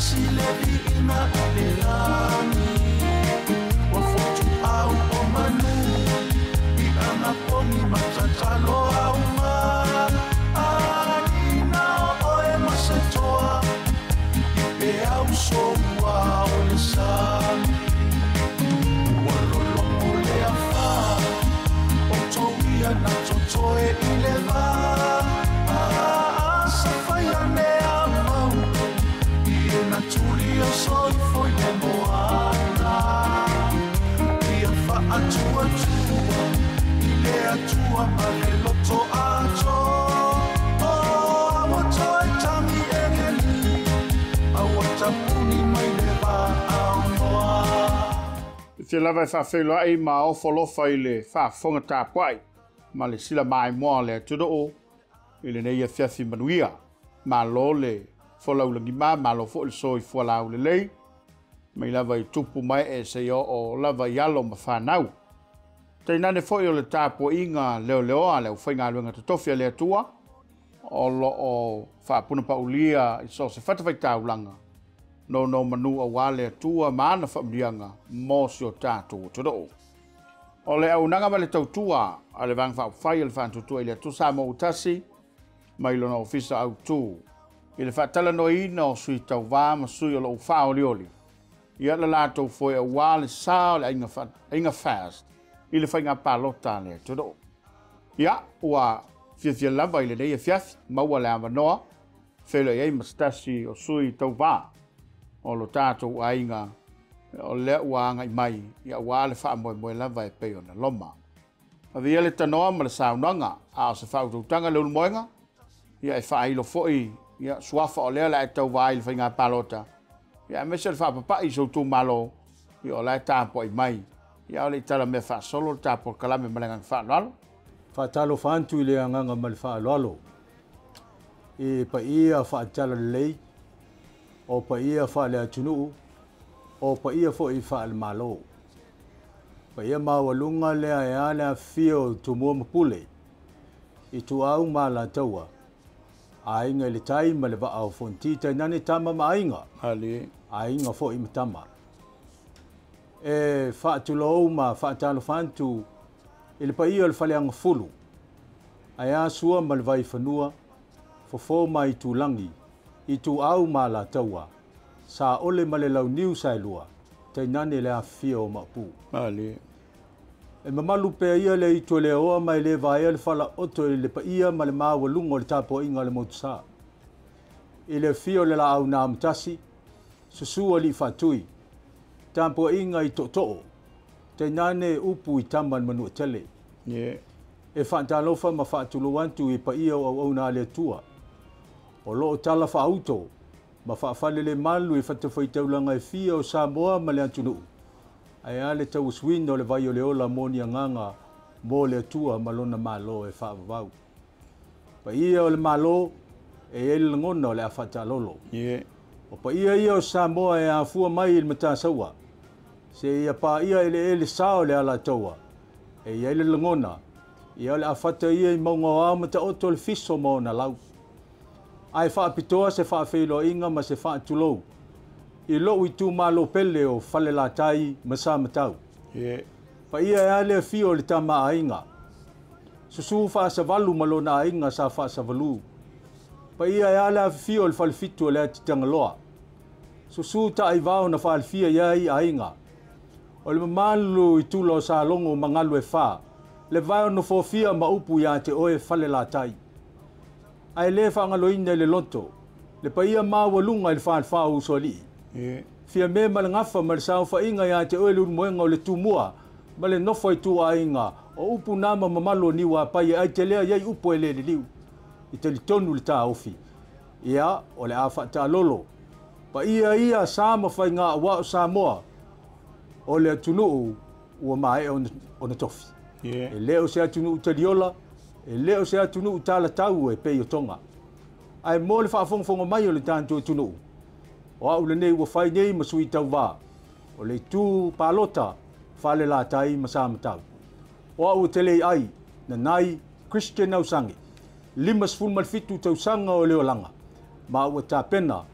tasi le viiga i le lagi. Ua fotuau o manu i agapogi ma tatalo auga. Alina o oe ma se toa i peau soua o le sami. Ua lologo le afā o touia na totoe i le vā. Safai ane a mau i e na tuli o soifo i le moana. Ia faatuatua i le Atua ma le loto ato. O aua toe tagi e leli, aua tapuni mai le vaao noa. E fia lava e faafeiloai ma ofo alofa i le faafofoga tapuai ma le sila maimoa o le atunuu i lenei afiafi manuia. Malo le folaulagima, malo foi le soifua laulelei, mai lava i tupu mae e seia oo lava i alo ma fanau. Tainane foi o le tapuaiga leoleoa a le aufaigaluega totofi a le Atua, o loo faapunapaulia i so o se fatafaitaulaga, nonomanu aua le Atua ma ana faamanuiaga mo si o tatou atunuu. O le auaunaga ma le tautua a le Vaega Faaupufai a le Faatuatua i le Atua Samoa ua Tasi mai lona ofisa autu i le faatalanoaina o sui tauvā ma sui o loo faaolioli ia le latou foe auā le sa o le aiga FAST i le faiga palota a le atunuu. Ia, ua fiafia lava i lenei afiafi maua le avanoa feiloai ai ma se tasi o sui tauvā o lo tatou aiga o lea ua agai mai ia auā le faamoemoe lava e pei ona loma. Avea le tanoa ma le saunoaga a o se faautautaga Leulumoega ia e faailo foi ia suafa o lea la e tauvā ai i le faiga palota ia aemaise le faapapai i so itumalo ia o la e tapuai mai ia o le i tala mea faasolo le tapuai kalame ma le agaga faaaloalo. Faatalofa atu i le agaga ma le faaaloalo i paia faatalalelei o paia faale-atunuu o paia foi faale-Malo. Paia maualuga lea e a le afifio o Tumua ma Pule, Ituau ma Alataua, Aiga i le Tai ma le Vaa o Fonoti, tainane Tama ma Aiga, Ali. Aiga foi ma Tama. E faatulou ma faatalofa atu i le paia o le Faleagafulu, ae a Sua ma le Vaifanua, Fofo ma Aitulagi, Ituau ma Alataua, Saole ma le Launiu Saelua, tainane le afifio o Maopu. Ali. E mamalu pea ia le aitu o le aoa ma e le vaea le falaoto i le paia ma le maualuga o le tapuaiga a le Motusa. I le afio o le Laau na Amotasi, susu Alii Faatui, tapuaiga i tootoo, tainane upu i tama le Manuatele. E faatalofa ma faatulou atu i paia o auauna a le Atua. O loo tala faauto ma faafalelemalu i fatafaitaulaga e fia o Samoa ma le atunuu. Ae a le tauasuina o le vai o le ola mo ni agaga mo le Atua ma lona Malo e faavavau. Paia o le Malo e i ai le lagona o le a faataalolo. O paia ia o Samoa e afua mai i le Matasaua. Seia paia eleele sa o le Alataua. E i ai le lagona, ia o le a fata ia i mauga o ao ma taoto le fiso ma ona lau. Ae faapitoa se faafeiloaiga ma se faatulou i lou itumalo pele o Falelatai ma Samatau. Paia e a le afio o le Tama a Aiga. Susu Faasavalu ma lona aiga sa Faasavalu. Paia e a le afifio o le Falefitu o le Atitagaloa. Susu Taaivao na falefia i ai aiga. O le mamalu i tula o Salogo ma galu e fa. Le vae o nofofia ma upu ia te oe Falelatai. Ae le faagaloina i le loto, le paia maualuga i le falefa o Usoalii. Fiame ma le gafa ma le saofaiga ia te oe Leulumoega o le Tumua ma le nofo a ituaiga o upu na ma mamalu o Niuapai e aitelea i ai upu e le liliu. I talitonu le taofi. Ia, o le a faataalolo. Paia ia sa ma faiga aua o Samoa o le atunuu ua maea ona tofi. E le o se atunuu taliola, e le o se atunuu talatau e pei o Toga. Ae mo le faafogafoga mai o le tatou atunuu, o au lenei ua fai nei ma sui tauvā o le itu palota Falelatai ma Samatau. O au e tele ai, Nanai Christian Ausage, 57 tausaga o le olaga, ma ua tapena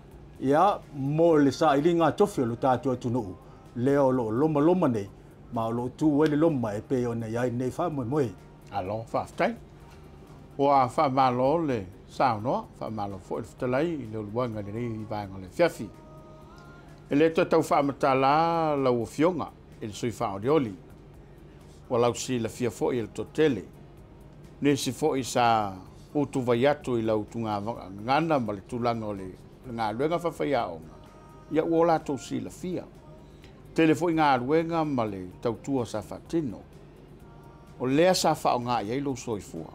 Ia, mo le sailiga tofi o lo tatou atunuu, lea o loo lomaloma nei, ma o loo tu ai le loma e pei ona i ai lenei faamoemoe. Malo faafetai. Ua faamalo le saunoa, faamalo foi le fetalai i le uluaga i lenei vaega o le afiafi. E le toe tau faamatala lau Afioga i le sui faaolioli, ua lausilafia foi e le toatele. Nisi foi sa utuvai atu i lau tugagana ma le tulaga o le galuega faafaiaoga, ia ua latou silafia. Tele foi galuega ma le tautua sa faatino. O lea sa faaaoga i ai lou soifua.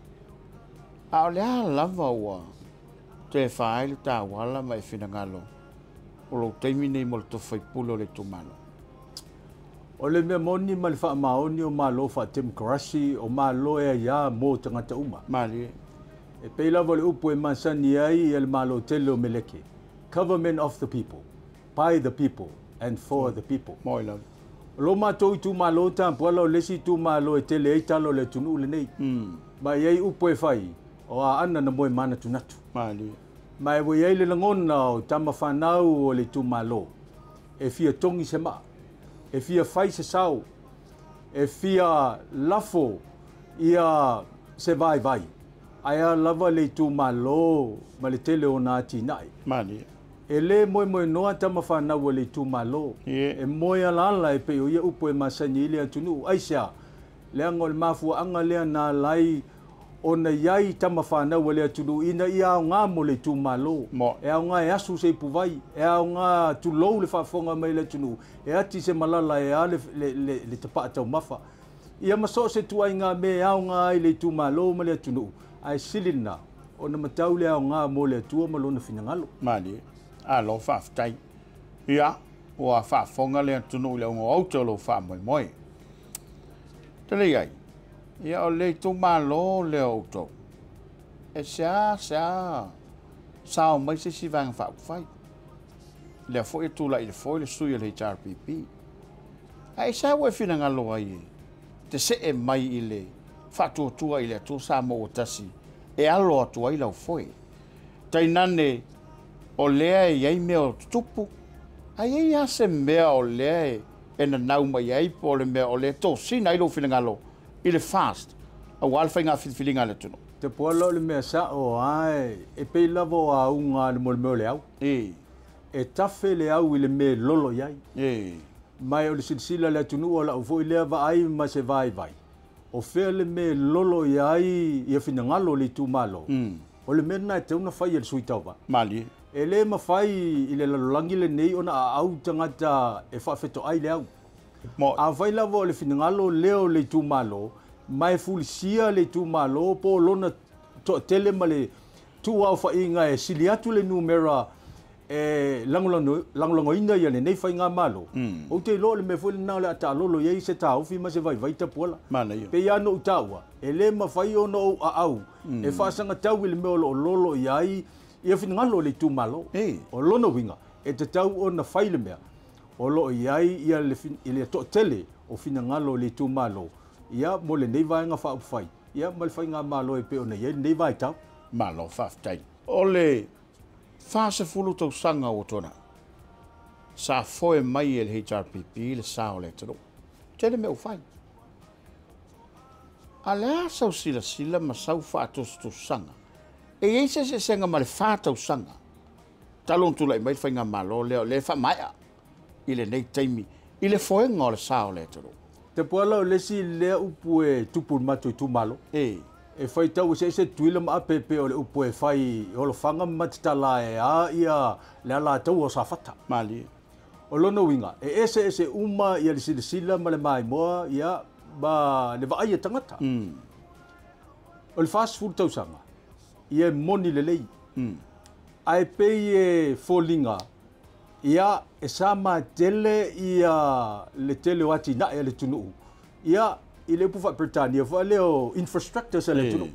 A o le a lava ua tefa ai le tauala ma e finagalo o lou taimi nei mo le tofi faipule o le itumalo. O le mea moni ma le faamaoni o malo faatemokarasi, o malo e aiā mo tagata uma. Malie. E pei lava o le upu e masani ai ia le Malo tele o Meleke, Government of the people, by the people and for the people. Moi lava. O lo matou itumalo Tapuala o le isi itumalo e tele ai talo o le atunuu lenei. Ma e i ai upu e fai, o Aana na moe manatunatu. Malie. Ma e ua i ai le lagona o tama fanau o le itumalo e fia togi se maa, e fia fai se sao, e fia lafo ia se vaivai, ae a lava le itumalo ma le tele o ona atinae. Malie. E lē moemoenoa tama fanau a le itumalo, e moe alaala e pei o ia upu e masani ai le atunuu. Aisea? Leaga o le mafuaaga lea na ala ai ona i ai tama fanau a le atunuu ina ia aoga mo le itumalo. E aoga e asu se ipuvai, e aoga tulou le faafofoga mai le atunuu, e ati se malala e a le tapaa taumafa. Ia ma so o se ituaiga mea e aoga ai le itumalo ma le atunuu, ae sili lena ona matau le aoga mo le Atua ma lona finagalo. Malie. Alo faafetai. Ia, ua faafofoga le atunuu i le auga o aute o lou faamoemoe. Tele ai, ia o le itumalo lea o outou, e sea sea sao mai se isi vaega faaupufai. Lea foi e tulai le foe le sui o le HRPP. Ae sa ua e finagalo ai e te see mai i le faatuatua i le Atua Samoa ua tasi e alo atu ai lau foe. Tainane o lea e i ai mea o tutupu, ae i ai lava se mea o lea e nanau mai ai po o le mea o lea e tosina ai lou finagalo i le FAST aua le faiga filifiliga a le atunuu. Tapuala o le mea sao lava e pei lava o auga a le molemea o le au. E tafe le au i le mea e lolo i ai. Ma o le silasila a le atunuu o lau foi lea vaai ma se vaivai, o fea le mea e lolo i ai ia finagalo o le itumalo, o le mea lena e tatau ona fai e le sui tauva. Malie. E lē mafai i le lalolagi lenei ona aau tagata e faafetoai le au. Afai lava o le finagalo lea o le itumalo, ma e fulisia le itumalo po o lona toatele ma le tuuaofaiga e sili atu le numera e lagolagoina ia lenei faigamalo, ou te iloa o le mea foi lena o le a taalolo i ai se taofi ma se vaivai Tapuala. Manaia. Pei lava ona ou taua, e lē mafai ona ou aau e faasagatau i le mea o lo o lolo i ai ia finagalo o le itumalo. O lona uiga, e tatau ona fai le mea o lo o i ai ia le toatele o finagalo o le itumalo ia mo lenei vaega faaupufai ia ma le faigamalo e pei ona i ai lenei vaitau. Malo faafetai. O le 40 tausaga ua tuanai, sa foe mai e le HRPP le sa o le atunuu. Tele mea ua fai. A o le a sau silasila ma sau faatosotosaga? E i ai se eseesega ma le 4 tausaga talu ona tulai mai le faigamalo lea o lea e faamaea i lenei taimi i le foega o le sa o le atunuu. Tapuala o le isi lea upu e tupu i le matou itumalo. E faitau eseese Tutuila ma Ape pei o le upu e fai i Olofaga ma Matatala e a ia le alataua o Safata. Malie. O lona uiga, e eseese uma ia le silasila ma le maimoa ia ma le vaai a tagata. O le 40 tausaga, ia e moni lelei. Ae pei e foliga, ia e sa matele ia le tele o atinae a le atunuu, ia i le upu faa-Peretania foi lea o infrastructures a le atunuu.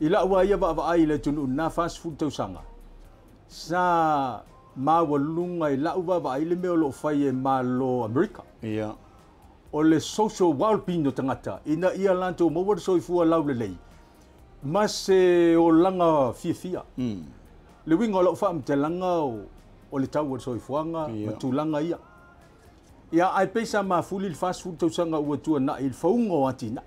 I lau lava ia vaavaai i le atunuu i lena 40 tausaga, sa maualuga i lau vaavaai le mea o lo o fai e Malo Amerika. O le social well-being o tagata ina ia latou maua le soifua laulelei ma se olaga fiafia. Le uiga o lau faamatalaga o o le tau o le soifuaga ma tulaga ia. Ia ae pei sa mafuli le 40 tausaga ua tuana'i i le fauga o atinae.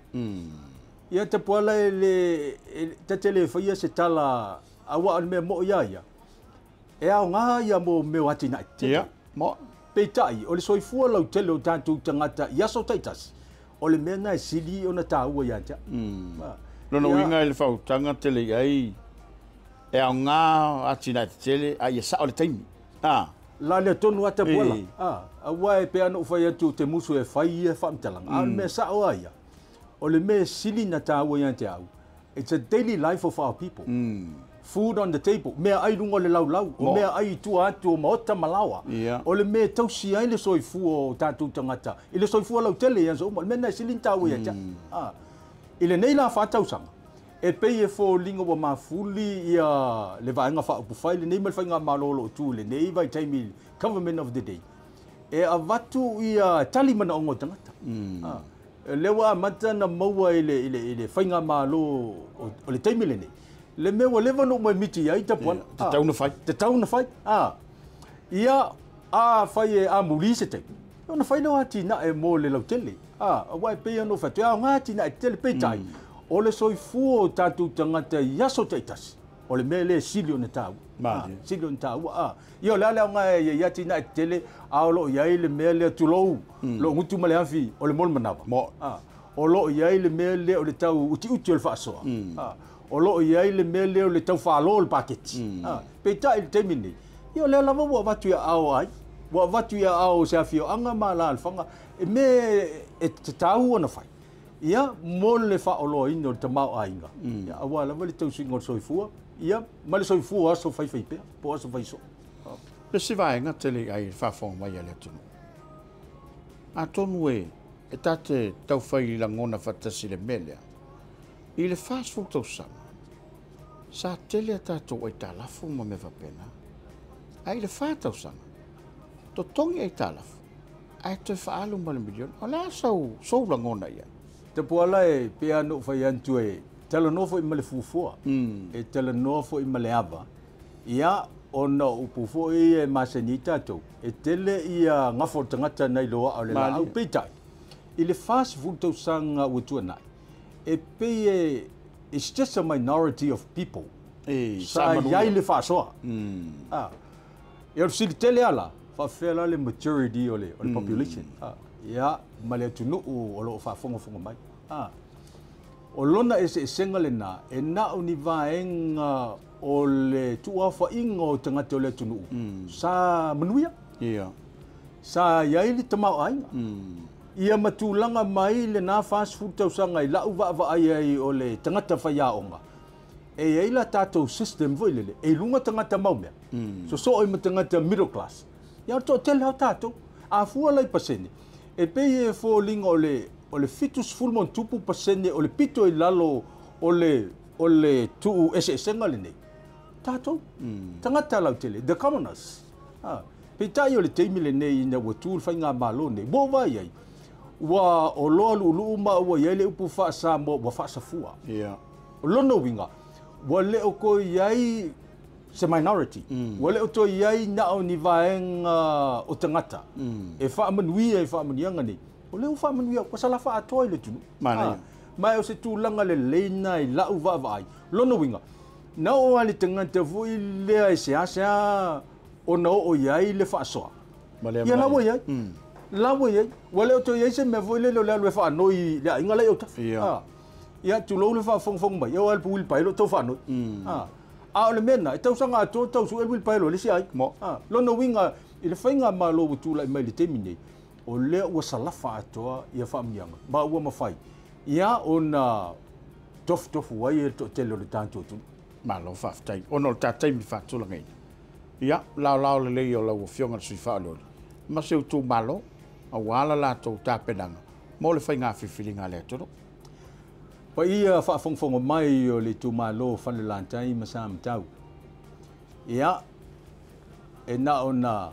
Ia Tapuala e le ta te le faia se tala auā o le mea mo'i a ia, e aoga ia mo mea o atinae tetele. Ia, mo'i. Peitai, o le soifua lautele o tatou tagata i aso taitasi, o le mea lena e sili ona taua ia te au. Lona uiga i le faautaga tele i ai e aoga atinae tetele a ia sao le taimi. A. La lea tonu a Tapuala. A, aua e pei lava ona ou fai atu ou te musu e fai ia faamatalaga, a o le mea sao lava ia, o le mea e sili ona taua ia te au, it's a daily life of our people. Food on the table, meaai i luga o le laulau, o meaai i tua atu o maota ma laoa. O le mea e tausi ai le soifua o tatou tagata i le soifua lautele i aso uma. O le mea lena e sili ona taua ia te au. I lenei la 4 tausaga, e pei e foliga ua mafuli ia le Vaega Faaupufai lenei ma le Faigamalo o lo o tu i lenei vaitaimi, government of the day, e avatu ia tali manaoga o tagata. Lea ua amata na maua i le Faigamalo o le taimi lenei le mea ua leva ona ou moemiti ai, Tapuala. Tatau na fai. Tatau na fai. Ia a fai e amuli se taimi ona fai lea o atinae mo le lautele. Aua e pei ona ou fai atu, e aoga atinae tetele, peitai o le soifua o tatou tagata i aso taitasi o le mea lea e sili ona taua. Sili ona taua. Ia o le a le aoga e i atinae tetele a o lo o i ai le mea lea, tulou, lou gutu ma le afi, o le mo le manava. O lo o i ai le mea lea o le tau utiuti o le faasoa. O lo o i ai le mea lea o le tau falo o le paketi. Peitai i le taimi nei, ia o lea lava ua avatu i aao ai. Ua avatu i aao o se afioaga ma alaalafaga e mea e tatau ona fai. Ia mo le faaoloaina o le tamaoaiga. Ia aua lava le tausiga o le soifua, ia ma le soifua aso faifaipea po o aso faisoo. Le isi vaega tele i ai le faafofoga mai a le atunuu. Atonu e ta te taufai lagona faatasi i le mea lea. I le 40 tausaga, sa tele a tatou aitalafu ma mea faapena. Ae i le 4 tausaga, totogi aitalafu, ae toe faaalu ma le miliona. O le a sou lagona i ai? Tapuala, e pei lava ona ou fai atu, e talanoa foi ma le fuafua, e talanoa foi ma le ava. Ia, ona o upu foi ia e masani ai tatou, e tele ia gafa o le tagata nai lo aa o le laau. Peitai, i le 40 tausaga ua tuanai, e pei e it's just a minority of people sa i ai le faasoa. Ia o le fesili tele ala, faafefea la le majority o le population? Ia, ma le atunuu o lo o faafogafoga mai. O lona eseesega lena, e na o ni vaega o le tuuaofaiga o tagata o le atunuu sa manuia, sa i ai le tamaoaiga. Ia ma tulaga mai lena 40 tausaga i lau vaavaai ai o le tagata faiaoga, e i ai la tatou system foi lele, e i luga tagata maumea, sosoo i ma tagata middle class. Ia o le toatele o tatou. A fua la i pasene, e pei e foliga o le 70+% o le pito i lalo o le tuu eseesega lenei. Tatou, tagata lautele, the commoners. Peitai o le taimi lenei ina ua tu le faigamalo nei, ua ou vaai ai, ua oloa luuluu ma ua i ai le upu faa-Samoa ua faasafua. O lona uiga, ua le o toe i ai se minority. Ua le o toe i ai na o ni vaega o tagata e faamanuia i faamanuiaga nei. O lea ua faamanuia, ua salafa atoa i le atunuu. Ma o se tulaga lelei na i lau vaavaai. Lona uiga, na oo lava le tagata foi lea e seasea ona oo i ai le faasoa. Ma le Ia la ua i ai. La ua i ai. Ua le o toe i ai se mea foi lele o le alu e faanoi le aiga la i autafa. Ia tulou le faafogafoga mai, e oo lava le uilipaelo tau faanoi. A o le mea lena, e tausaga atoa tau sue le uilipaelo a le isi aiga. Lona uiga, i le faigamalo ua tulai mai i le taimi nei, o lea ua salafa atoa ia faamanuiaga, ma ua mafai ia ona tofutofu ai le toatele o le tatou atunuu. Malo faafetai. Ona o le ta taimi faatulagaina. Ia, laolao lelei o lau Afioga le sui faaolioli ma se itumalo aua la latou tapenaga mo le faiga filifiliga a le atunuu. Paia faafogafoga mai o le itumalo Falelatai ma Samatau. Ia, e na ona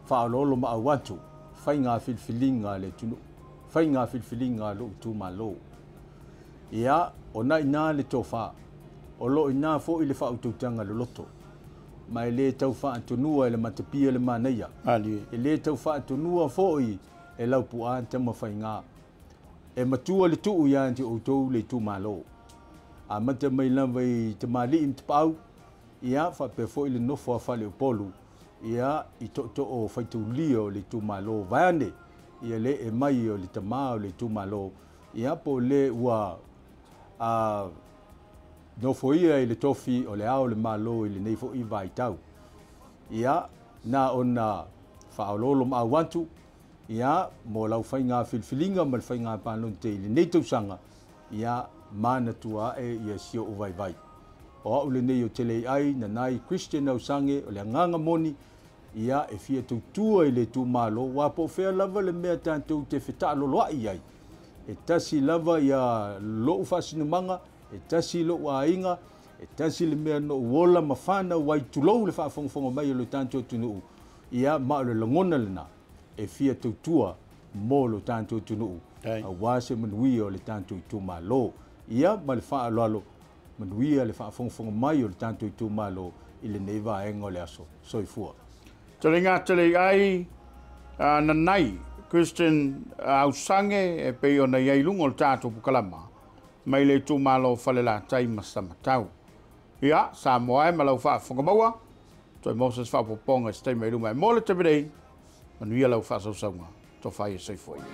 faaoloolo maau atu, faiga filifiliga a le atunuu, faiga filifiliga a lou itumalo. Ia, o na ina le tofa, o lo o ina foi le faautautaga loloto. Ma e lē tau faatonua e le matapia le manaia. E lē tau faatonua foʻi e laupuʻā tamafaigā. E matua le tuu iā te outou le itumālō. Amata mai lava i tamalii ma tapaau, ia faapea foʻi le nofo a faleupolu, ia i tootoo faitaulia o le itumālō vaeane, ia le e mai o le tamā o le itumālō, ia po o lē ua nofoia i le tofi o le ao o le Malo i lenei foʻi vaitau. Ia na ona faaoloolomaau atu, ia mo lau faigā filifiliga ma le faigā palota i lenei tausaga, ia manatua ae ia si oʻu vaivai. O au lenei o Teleiai Nanai Christian Ausague o le agaga moni, ia e fia tautua i le itumālō uā po o fea lava le mea tatou te fetaaloloai ai. E tasi lava ia loʻu faasinomaga, e tasi loʻu aiga, e tasi le mea na ou ola ma fanau ai tulou le faafogafoga mai o lo tatou atunuu, ia ma o le lagona lenā e fia tautua mo lo tatou atunuu auā se manuia o le tatou itumālō. Ia ma le faaaloalo manuia le faafogafoga mai o le tatou itumālō i lenei vaega o le aso. Soifua. Taliga tele ai nanai Christian Ausague e pei ona i ai luga o le tatou pukalama mai le itumalo Falelatai ma Samatau. Ia, Samoa e ma lau faafofoga maua, toe maua se faaopoopoga i se taimi mai luma e mo le taimi nei, manuia lau faasausauga, tofa ia soifua ia.